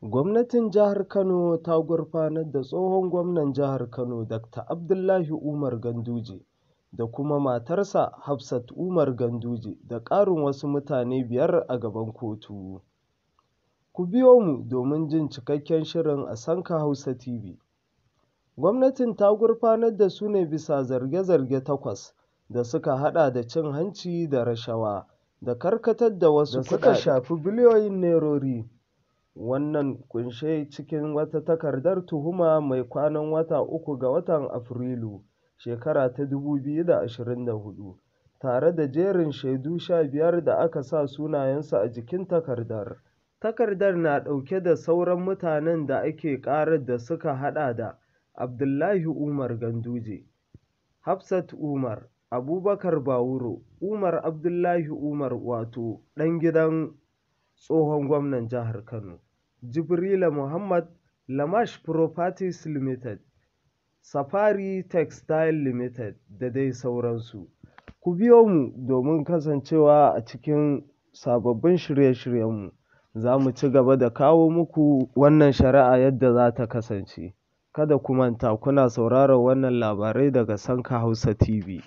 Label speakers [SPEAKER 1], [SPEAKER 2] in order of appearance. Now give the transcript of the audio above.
[SPEAKER 1] Gwamnatin Jihar Kano ta gurfanar da tsohon gwamnan jihar Kano Dr. Abdullahi Umar Ganduje da kuma matarsa Hafsat Umar Ganduje da ƙarin wasu mutane 5 a gaban kotu. Ku biyo mu domin jin cikakken shirin a Sanka Hausa TV. Gwamnatin ta gurfanar da su ne bisa zarge-zarge 8 da suka haɗa da cin hanci da rashawa da karkatar da wasu da suka shafi biliyoyin nerori. Wannan ƙunshe cikin wata takardar tuhuma mai kwanan wata 3 ga watan Afrilu, shekara ta 2024, tare da jerin shaidu 15 da aka sa sunayensu a jikin takardar. Takardar na ɗauke da sauran mutanen da ake ƙarar da suka haɗa da Abdullahi Umar Ganduje, Hafsat Umar, Abubakar Bawuro, Umar Abdullahi Umar wato ɗan gidan tsohon gwamnan jihar Kano, Jibrila Muhammad, Lamash Properties Limited, Safari Textile Limited da dai sauransu. Ku biyo mu domin kasancewa a cikin sababbin shirye-shiryenmu. Za mu ci gaba da kawo muku wannan shari'a yadda za ta kasance. Kada ku manta kuna sauraron wannan labarai daga Sanka Hausa TV.